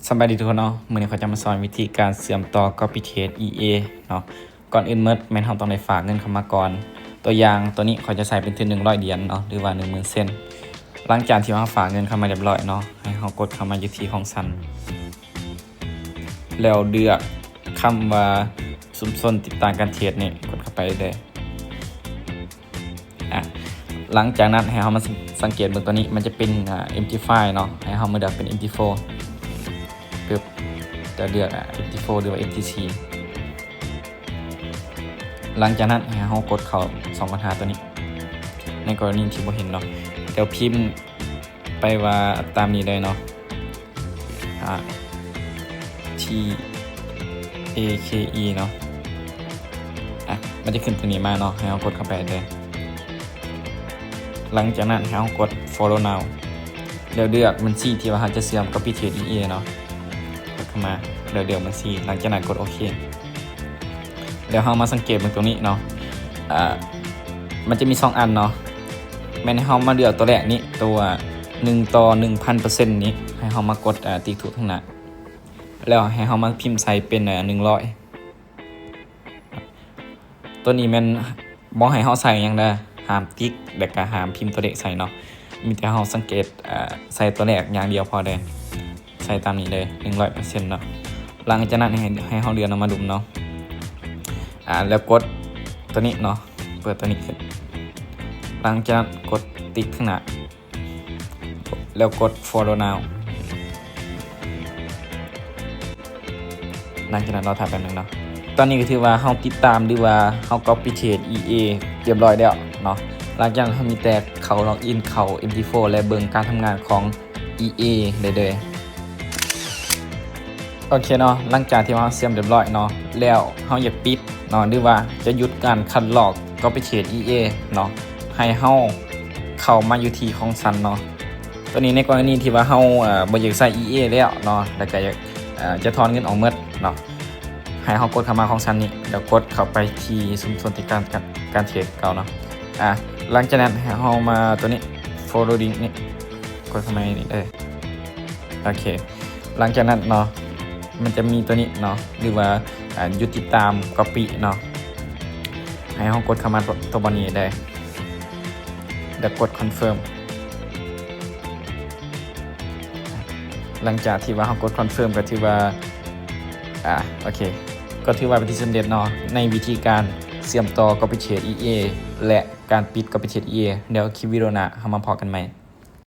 ສະບາຍດີທຸກຄົນເນາະ, ມື້ນີ້ຂ້ອຍຈະມາສອນວິທີການເຊື່ອມຕໍ່ Copy Trade ອີ ເອ ເນາະ. ກ່ອນອື່ນໝົດແມ່ນເຮົາຕ້ອງໄດ້ຝາກເງິນເຂົ້າມາກ່ອນ. ຕົວຢ່າງ ຕົວນີ້ຂ້ອຍຈະໃຊ້ເປັນທຶນໜຶ່ງຮ້ອຍຫຼຽນເນາະ ຫຼືວ່າໜຶ່ງໝື່ນເຊັນ. ຫຼັງຈາກທີ່ເຮົາຝາກເງິນເຂົ້າມາຮຽບຮ້ອຍເນາະ, ໃຫ້ເຮົາກົດເຂົ້າມາຢູ່ທີ່ຂອງຊັ້ນ ແລ້ວເລືອກຄຳວ່າຊຸມຊົນຕິດຕາມການເທຣດນີ້, ກົດເຂົ້າໄປເລີຍ. ອາ ຫຼັງຈາກນັ້ນໃຫ້ເຮົາມາສັງ ສັງເກດເບິ່ງຕົວນີ້ ມັນຈະເປັນ ອາ empty file ເນາະ, ໃຫ້ເຮົາມາເລືອກເປັນ empty file ປຶບ ຈະເລືອກ ອາ empty file ຫຼືວ່າ empty C. ຫຼັງຈາກນັ້ນໃຫ້ເຮົາກົດເຂົ້າສອງບັນຫາຕົວນີ້ ໃນກໍລະນີທີ່ບໍ່ເຫັນເນາະ, ແລ້ວພິມໄປວ່າຕາມນີ້ເລີຍເນາະ. ອ່າ T A K E ເນາະ. ອ່າ ມັນຈະຂຶ້ນຕົວນີ້ມາເນາະ, ໃຫ້ເຮົາກົດເຂົ້າໄປເລີຍ. ຫຼັງຈາກນັ້ນໃຫ້ເຮົາກົດ Follow Now ແລ້ວເລືອກບັນຊີທີ່ວ່າເຮົາຈະເຊື່ອມ Copy Trade ອີ ເອ ເນາະ, ກົດເຂົ້າມາ ແລ້ວເລືອກບັນຊີ, ຫຼັງຈາກນັ້ນກົດໂອເຄ. ແລ້ວເຮົາມາສັງເກດເບິ່ງຕົວນີ້ເນາະ, ອ່າ ມັນຈະມີສອງອັນເນາະ, ແມ່ນໃຫ້ເຮົາມາເລືອກຕົວແລກນີ້ ຕົວໜຶ່ງຕໍ່ໜຶ່ງພັນເປີເຊັນນີ້, ໃຫ້ເຮົາມາກົດ ອ່າ ຕິກຖືກທາງໜ້າ ແລ້ວໃຫ້ເຮົາມາພິມໃສ່ເປັນ ອ່າ ໜຶ່ງຮ້ອຍ. ຕົວນີ້ແມ່ນບໍ່ໃຫ້ເຮົາໃສ່ຫຍັງເດີ, ຫ້າມຕິກ ແລ້ວກະຫ້າມພິມຕົວເລກໃສ່ເນາະ, ມີແຕ່ເຮົາສັງເກດ ອ່າ ໃສ່ຕົວແລກຢ່າງດຽວພໍເດີ. ໃສ່ຕາມນີ້ເລີຍ ໜຶ່ງຮ້ອຍເປີເຊັນເນາະ. ຫຼັງຈາກນັ້ນໃຫ້ ໃຫ້ເຮົາເລື່ອນອອກມາດຸມເນາະ, ອາ ແລ້ວກົດຕົວນີ້ເນາະ, ເປີດຕົວນີ້ຂຶ້ນ. ຫຼັງຈາກນັ້ນກົດຕິກຂ້າງໜ້າ ແລ້ວກົດ Follow Now. ຫຼັງຈາກນັ້ນລໍຖ້າແປັບໜຶ່ງເນາະ. ຕອນນີ້ກໍຖືວ່າເຮົາຕິດຕາມ ຫຼືວ່າເຮົາ Copy Trade ອີ ເອ ຮຽບຮ້ອຍແລ້ວເນາະ. ຫຼັງຈາກນັ້ນເຮົາມີແຕ່ເຂົ້າ Login ເຂົ້າ empty file ແລະ ເບິ່ງການທຳງານຂອງ ອີ ເອ ໄດ້ເລີຍ. ໂອເຄເນາະ, ຫຼັງຈາກທີ່ວ່າເຮົາເຊື່ອມຮຽບຮ້ອຍເນາະ ແລ້ວເຮົາຢາກປິດເນາະ ຫຼືວ່າຈະຢຸດການຄັດລອກ Copy Trade ອີ ເອ ເນາະ, ໃຫ້ເຮົາເຂົ້າມາຢູ່ທີ່ຂອງຊັ້ນເນາະ. ຕົວນີ້ໃນກໍລະນີທີ່ວ່າເຮົາ ເອີ ບໍ່ຢາກໃຊ້ ອີ ເອ ແລ້ວເນາະ ແລ້ວກໍຢາກ ເອີ ຈະຖອນເງິນອອກໝົດເນາະ, ໃຫ້ເຮົາກົດເຂົ້າມາຂອງຊັ້ນນີ້ ແລ້ວກົດເຂົ້າໄປທີ່ຊຸມຊົນຕິດຕາມການ ການເທຣດເກົ່າເນາະ. ອາ ຫຼັງຈາກນັ້ນໃຫ້ເຮົາມາຕົວນີ້ Follow Link ນີ້ ກົດເຂົ້າມາໃນນີ້ເດີ. ໂອເຄ ຫຼັງຈາກນັ້ນເນາະ ມັນຈະມີຕົວນີ້ເນາະ ຫຼືວ່າ ອາ ຢຸດຕິດຕາມ Copy ເນາະ, ໃຫ້ເຮົາກົດເຂົ້າມາຕົວ ຕົວບ່ອນນີ້ເດີ ແລ້ວກົດ Confirm. ຫຼັງຈາກທີ່ວ່າເຮົາກົດ Confirm ກໍຖືວ່າ ອາ ໂອເຄ ກໍຖືວ່າເປັນທີ່ສຳເລັດເນາະ ໃນວິທີການເຊື່ອມຕໍ່ Copy Trade ອີ ເອ ແລະ ການປິດ Copy Trade ອີ ເອ. ດຽວຄລິບວິດີໂອໜ້າເຮົາມາພໍ້ກັນໃໝ່.